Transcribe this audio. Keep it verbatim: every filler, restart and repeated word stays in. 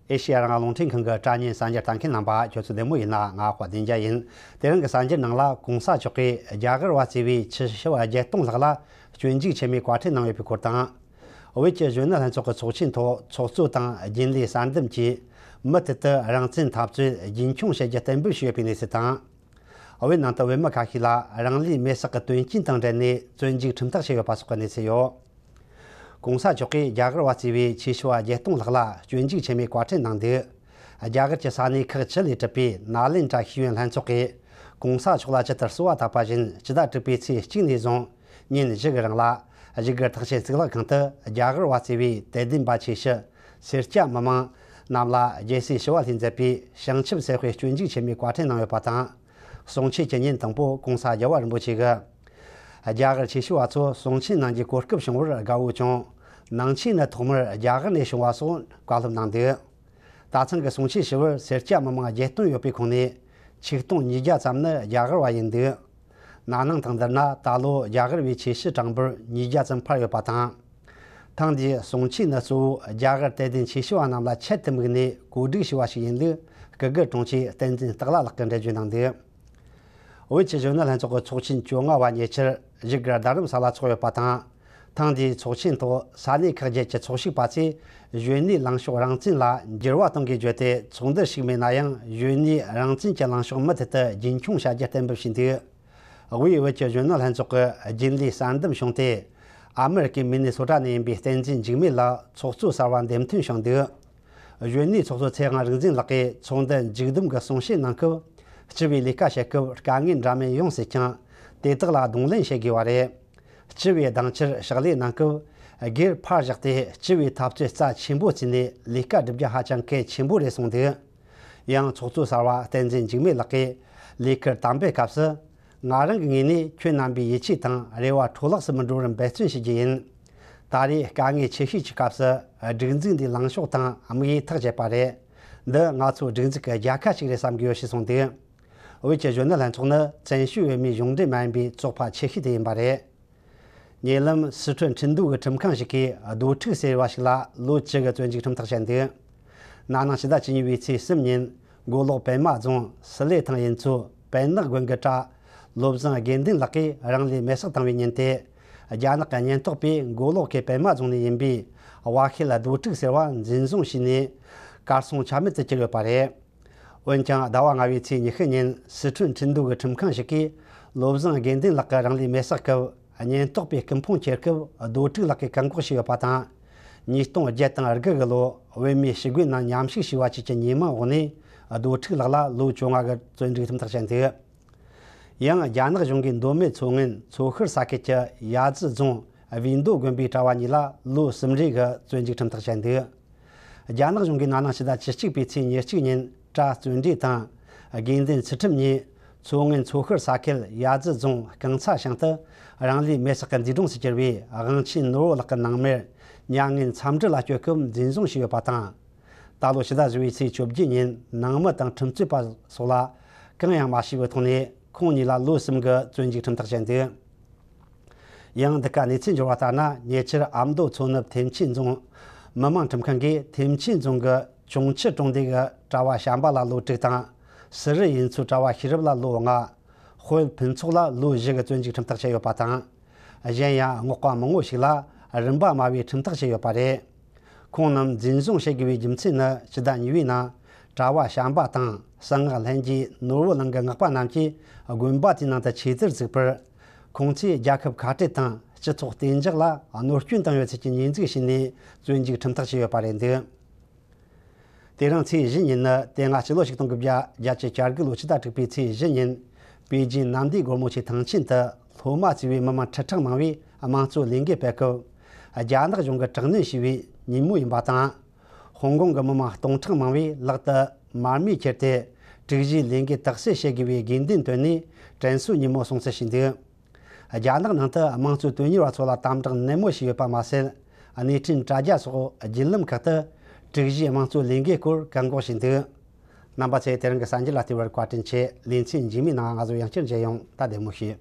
ཨེ་ཤེ་ཡ་རང་དབང་རླུང་འཕྲིན་ཁང་གི་དྲ་བརྙན་གསར་འགྱུར་ལྟ་མཁན་རྣམ་པ་ཁྱོད་ཚོ་བདེ་མོ་ཡིན་ན། ང་དཔལ་ལྡན་རྒྱལ་ཡིན། དེ་རིང་གི་གསར་འགྱུར་ནང་ལ། གོང་ས་མཆོག་གིས་རྒྱ་གར་བ་བརྩིས་པའི་ཆུ་ཞབས་བརྒྱད་སྟོང་ལྷག་ལ་སྐྱོན་འཇུག་ཆེན་མོའི་བཀའ་ཁྲིད་གནང་ཡོད་པའི་སྐོར་དང་། བོད་ཀྱི་གཞོན་ནུ་ལྷན་ཚོགས་ཀྱི་ཚོགས་ཆེན་ཐོག་ཚོགས་གཙོ་དང་རྒྱུན་ལས་གསར་འདེམས་ཀྱིས་མུ་མཐུད་དུ་རང་བཙན་འཐབ་རྩོད་རྒྱུན་འཁྱོངས་བྱེད་རྒྱུ་གཏན་འབེབས་བྱས་ཡོད་པའི་གནས་ཚུལ་དང་། བོད་ནང་དུ་བོད་མི་ཁ་ཤས་ལ་རང་ལུས་མེར་སྲེག་གི་དོན་རྐྱེན་དང་འབྲེལ་ནས་བཙོན་འཇུག་ཁྲིམས་ཐག་བཅད་ཡོད་པ་སོགས་ཀྱི་གནས་ཚུལ་ཡོད། གོང་ས་མཆོག་གིས་རྒྱ་གར་བ་བརྩིས་པའི་ཆོས་ཞུ་བ་བརྒྱད་སྟོང་ལྷག་ལ་སྐྱོན་འཇུག་ཆེན་མོའི་བཀའ་ཁྲིད་གནང་འདུག། རྒྱ་གར་གྱི་ས་གནས་ཁག་བཅུ་ལས་གྲུབ་པའི་ནཱ་ལེནྡྲ་ཤེས་ཡོན་ལྷན་ཚོགས་ཀྱིས་གོང་ས་མཆོག་ལ་ཇི་ལྟར་གསོལ་བ་བཏབ་པ་བཞིན། སྤྱི་ཟླ་དྲུག་པའི་ཚེས་གཅིག་ནས་བཟུང་ཉིན་བཞི་གི་རིང་ལ་བཞུགས་སྒར་ཐེག་ཆེན་གཙུག་ལག་ཁང་དུ་རྒྱ་གར་བ་བརྩིས་པའི་དད་ལྡན་པ་ཆོས་ཞུ་སེར་སྐྱ་མི་མང་རྣམས་ལ་རྒྱལ་སྲས་ཞི་བ་ལྷས་མཛད་པའི་བྱང་ཆུབ་སེམས་དཔའི་སྤྱོད་འཇུག་ཆེན་མོའི་བཀའ་ཁྲིད་གནང་ཡོད་པ་དང་། གསུང་ཆོས་ཀྱི་ཉིན་དང་པོ་གོང་ས་རྒྱལ་བ་རིན་པོ་ཆེ་གིས་རྒྱ་གར་ཆོས་ཞུ་བ་ཚོ་གསུང་ཆོས་གནང་རྒྱུའི་གོ་སྐབས་བྱུང་བར་དགའ་བོ་བྱུང་། ནང་ཆོས་ནི་ཐོག་མར་རྒྱ་གར་ནས་བྱུང་བ་སོགས་བཀའ་སློབ་གནང་འདུག། ད་ཐེངས་ཀྱི་གསུང་ཆོས་ཞུ་བར་སེར་སྐྱ་མི་མང་བརྒྱད་སྟོང་ཡོད་པའི་ཁོངས་ནས་ཆིག་སྟོང་ཉིས་བརྒྱ་ཙམ་ནི་རྒྱ་གར་བ་ཡིན་འདུག། ན་ནིང་དང་བསྡུར་ན་ད་ལོ་རྒྱ་གར་བའི་ཆོས་ཞུ་གྲངས་འབོར་ཉིས་བརྒྱ་ཙམ་འཕར་ཡོད་པ་དང་། ཐེངས་འདིའི་གསུང་ཆོས་ནི་གཙོ་བོ་རྒྱ་གར་དད་ལྡན་ཆོས་ཞུ་བ་རྣམས་ལ་ཆེད་དུ་དམིགས་ནས་གོ་སྒྲིག་ཞུས་པ་ཞིག་ཡིན་ལུགས་སྐུ་སྒེར་དྲུང་ཆེ་བསྟན་འཛིན་སྟག་ལྷ་ལགས་ཀྱིས་འགྲེལ་བརྗོད་གནང་འདུག། བོད་ཀྱི་གཞོན་ནུ་ལྷན་ཚོགས་ཀྱི་ཚོགས་ཆེན་བཅོ་ལྔ་བ་ཉེ་ཆར་བཞུགས་སྒར་རྡ་རམ་ས་ལ་འཚོགས་ཡོད་པ་དང་། ཐེངས་འདིའི་ཚོགས་ཆེན་ཐོག་ས་གནས་ཁག་བརྒྱད་ཀྱི་ཚོགས་ཞུགས་པ་ཚོས་གཞོན་ནུའི་ལངས་ཕྱོགས་རང་བཙན་ལ་འགྱུར་བ་གཏོང་དགོས་བརྗོད་དེ། ཚོགས་འདུར་ཞུགས་མེད་ན་ཡང་གཞོན་ནུའི་རང་བཙན་གྱི་ལངས་ཕྱོགས་མུ་མཐུད་དུ་རྒྱུན་འཁྱོངས་བྱ་རྒྱུ་གཏན་འབེབས་བྱས་འདུག། དབུས་བོད་ཀྱི་གཞོན་ནུ་ལྷན་ཚོགས་ཀྱི་རྒྱུན་ལས་གསར་འདེམས་བྱུང་སྟེ། ཨ་མི་རི་ཀའི་མི་ནི་སོ་ཊ་ནས་ཡིན་པའི་བསྟན་འཛིན་འཇིགས་མེད་ལགས་ཚོགས་གཙོ་གསར་བ་འདེམས་ཐོན་བྱུང་འདུག། གཞོན་ནུའི་ཚོགས་གཙོ་ཚེ་དབང་རིག་འཛིན་ལགས་ཀྱིས་ཚོགས་འདུ་མཇུག་བསྡོམས་ཀྱི་གསུང་བཤད་གནང་སྐབས། སྤྱི་པའི་ལས་ཀ་བྱེད་སྐབས་དཀའ་ངལ་འདྲ་མིན་ཡོང་སྲིད་ཀྱང་། དེ་དག་ལ་གདོང་ལེན་བྱེད་དགོས་པ་རེད། སྤྱི་པའི་སྡིངས་ཆར་ཕྱག་ལས་གནང་སྐབས། སྒེར་ཕར་བཞག་སྟེ་སྤྱི་པའི་འཐབ་རྩོད་རྩ་ཆེན་པོ་བརྩིས་ནས་ལས་ཀ་སྒྲུབ་རྒྱུ་ཧ་ཅང་གལ་ཆེན་པོ་རེད་གསུངས་འདུག། ཡང་ཚོགས་གཙོ་གསར་བ་བསྟན་འཛིན་འཇིགས་མེད་ལགས་ཀྱིས་ལས་ཁུར་དམ་པའི་སྐབས་སུ། ང་རང་གི་ངོས་ནས་ཁྱོད་རྣམ་པའི་ཡིད་ཆེས་དང་རེ་བ་འཕྲོ་བརླག་ཏུ་མི་འགྲོ་བར་འབད་བརྩོན་བྱེད་རྒྱུ་ཡིན། ད་རེས་དཀའ་ངལ་ཆེ་ཤོས་ཀྱི་སྐབས་སུ་སྒྲིག་འཛུགས་འདིའི་ལངས་ཕྱོགས་དང་དམིགས་ཡུལ་ཐག་བཅད་པ་རེད། འདི་ང་ཚོའི་སྒྲིག་འཛུགས་ཀྱི་རྒྱལ་ཁ་ཞིག་རེད་བསམ་གྱི་ཡོད་ཞེས་གསུངས་འདུག། བོད་ཀྱི་གཞོན་ནུ་ལྷན་ཚོགས་ནི་བཙན་བྱོལ་བོད་མིའི་གཞུང་འབྲེལ་མ་ཡིན་པའི་ཚོགས་པ་ཆེ་ཤོས་དེ་ཡིན་པ་རེད། ཉེ་ལམ་སི་ཁྲོན་ཁྲིན་ཏུའུ་གི་ཁྲིམས་ཁང་ཞིག་གིས་རྡོ་ཕྲུག་ཟེར་བ་ཞིག་ལ་ལོ་བཅུ་གི་བཙོན་འཇུག་ཁྲིམས་ཐག་བཅད་འདུག། ན་ནིང་ཕྱི་ཟླ་བཅུ་གཉིས་པའི་ཚེས་གསུམ་ཉིན་མགོ་ལོག་པད་མ་རྫོང་སི་ལེ་ཐང་ཡུལ་ཚོའི་པད་ནག་དགོན་གྱི་གྲྭ་བློ་བཟང་དགེ་འདུན་ལགས་ཀྱིས་རང་ལུས་མེར་སྲེག་བཏང་བའི་ཉིན་དེ། རྒྱ་ནག་གི་ཉེན་རྟོག་པས་མགོ་ལོག་གི་པད་མ་རྫོང་ནས་ཡིན་པའི་བ་ཤེལ་རྡོ་ཕྲུག་ཟེར་བ་འཛིན་བཟུང་བྱས་ནས་གར་སོང་ཆ་མེད་དུ་གྱུར་ཡོད་པ་རེད། འོན་ཀྱང་ཟླ་བ་ལྔ་པའི་ཚེས་ཉི་ཤུ་ཉིན་སི་ཁྲོན་ཁྲིན་ཏུའུ་གི་ཁྲིམས་ཁང་ཞིག་གིས་བློ་བཟང་དགེ་འདུན་ལགས་ཀྱི་རང་ལུས་མེར་སྲེག་སྐབས་ཉེན་རྟོག་པས་སྐུ་ཕུང་ཁྱེར་སྐབས་རྡོ་ཕྲུག་ལག་གིས་བཀག་འགོག་བྱས་ཡོད་པ་དང་། ཉིས་སྟོང་བརྒྱད་དང་དགུ་གི་ལོ་བོད་མིའི་ཞི་རྒོལ་ནང་མཉམ་ཞུགས་བྱས་པ་བཅས་ཀྱི་ཉེས་མིང་འོག་ནས་རྡོ་ཕྲུག་ལགས་ལ་ལོ་བཅོ་ལྔ་གི་བཙོན་འཇུག་ཁྲིམས་ཐག་བཅད་འདུག། ཡང་རྒྱ་ནག་གཞུང་གིས་མདོ་སྨད་མཚོ་སྔོན་མཚོ་ཤར་ས་ཁུལ་གྱི་ཡ་ཙི་རྫོང་བིས་མདོ་དགོན་པའི་གྲྭ་བ་གཉིས་ལ་ལོ་གསུམ་རེ་གི་བཙོན་འཇུག་ཁྲིམས་ཐག་བཅད་འདུག། རྒྱ་ནག་གཞུང་གིས་ན་ནིང་ཕྱི་ཟླ་བཅུ་གཅིག་པའི་ཚེས་ཉེར་གཅིག་ཉིན་གྲྭ་བརྩོན་འགྲུས་དང་དགེ་འདུན་ཚུལ་ཁྲིམས་གཉིས་མཚོ་སྔོན་མཚོ་ཤར་ས་ཁུལ་ཡ་ཙི་རྫོང་རྐང་ཚ་ཞང་དུ་རང་ལུས་མེར་སྲེག་གི་འདས་གྲོངས་སུ་གྱུར་བའི་དབང་ཆེན་ནོར་བུ་ལགས་ཀྱི་ནང་མིར་མྱ་ངན་འཚབ་འདྲི་ལ་སྐྱོད་སྐབས་འཛིན་བཟུང་བྱས་ཡོད་པ་དང་། ད་ལོ་ཕྱི་ཟླ་བཞི་པའི་ཚེས་བཅོ་བརྒྱད་ཉིན་ནང་མི་དང་ཁྲིམས་རྩོད་པ་སོགས་ལ་གང་ཡང་མ་ཞུས་པའི་ཐོག་ནས་ཁོང་གཉིས་ལ་ལོ་གསུམ་གྱི་བཙོན་འཇུག་ཁྲིམས་ཐག་བཅད་འདུག། ཡང་འདི་ག་གནས་ཚུལ་འབྱོར་བ་ལྟར་ན། ཉེ་ཆར་ཨ་མདོ་མཚོ་ནུབ་ཐེམ་ཆེན་རྫོང་མི་དམངས་ཁྲིམས་ཁང་གིས་ཐེམ་ཆེན་རྫོང་གི་ཅོང་ཆུ་གྲོང་སྡེ་གི་གྲྭ་བ་བྱམས་པ་ལ་ལོ་དྲུག་དང་། སི་རི་ཡུལ་ཚོའི་གྲྭ་བ་ཤེས་རབ་ལ་ལོ་ལྔ། དཔལ་ཕུན་ཚོགས་ལ་ལོ་བཞི་གི་བཙོན་འཇུག་ཁྲིམས་ཐག་བཅད་ཡོད་པ་དང་། གཞན་ཡང་རྔོག་པ་མང་བོ་ཞིག་ལ་རིམ་པ་དམའ་བའི་ཁྲིམས་ཐག་བཅད་ཡོད་པ་རེད། ཁོང་རྣམས་འཛིན་བཟུང་བྱེད་དགོས་པའི་རྒྱུ་མཚན་ནི་ཕྱི་ཟླ་གཉིས་པའི་ནང་གྲྭ་བ་བྱམས་པ་དང་གསང་སྔགས་ལྷན་རྒྱས་ནོར་བུ་གླིང་གི་སྔགས་པ་རྣམས་ཀྱིས་དགོན་པ་དེའི་ནང་དུ་ཆོས་ཚུལ་བཙུགས་པར། ཁོང་ཚོས་རྒྱལ་ཁབ་ཁ་བྲལ་དང་སྤྱི་ཚོགས་གཏན་འཇགས་ལ་གནོད་སྐྱོན་བཏང་ཡོད་ཚུལ་གྱི་ཉེས་འཛུགས་བྱས་ནས་བཙོན་འཇུག་ཁྲིམས་ཐག་བཅད་ཡོད་པ་རེད་འདུག། དེ་རིང་ཚེས་བཞི་ཉིན་ནི་དེ་སྔ་ཕྱི་ལོ་ཆིག་སྟོང་དགུ་བརྒྱ་བརྒྱད་ཅུ་གྱ་དགུ་ལོའི་ཕྱི་ཟླ་དྲུག་པའི་ཚེས་བཞི་ཉིན། པེ་ཅིན་གནམ་བདེ་སྒོ་མོ་ཆེའི་ཐང་ཆེན་དུ་སློབ་མ་བརྩིས་པའི་མི་མང་ཁྲི་ཕྲག་མང་བོས་དམངས་གཙོའི་ལས་འགུལ་སྤེལ་སྐབས། རྒྱ་ནག་གཞུང་གིས་དྲག་གནོན་བྱས་པའི་ཉིན་མོ་ཡིན་པ་དང་། ཧོང་ཀོང་གི་མི་མང་སྟོང་ཕྲག་མང་བོས་ལག་ཏུ་མར་མེ་ཁྱེར་ཏེ། དྲུག་བཞིའི་ལས་འགུལ་དག་སེལ་བྱེད་དགོས་པའི་དགོས་འདུན་བཏོན་ནས་དྲན་གསོའི་ཉིན་མོ་སྲུང་བརྩི་བྱས་འདུག། རྒྱ་ནག་ནང་དུ་དམངས་གཙོའི་དོན་གཉེར་བ་ཚོ་ལ་དམ་དྲག་ནན་མོ་བྱས་ཡོད་པ་མ་ཟད། གནས་འཕྲིན་དྲ་རྒྱ་སོགས་བརྒྱུད་ལམ་ཁག་ཏུ་དྲུག་བཞིའི་དམངས་གཙོའི་ལས་འགུལ་སྐོར་བཀག་འགོག་བྱས་འདུག། རྣམ་པ་ཚོས་དེ་རིང་གི་གསར་འགྱུར་ལ་བལྟས་པར་བཀའ་དྲིན་ཆེ། ལེ་ཚན་རྗེས་མའི་ནང་ང་ཚོ་ཡང་བསྐྱར་མཇལ་ཡོང་། ད་བདེ་མོ་བྱོས།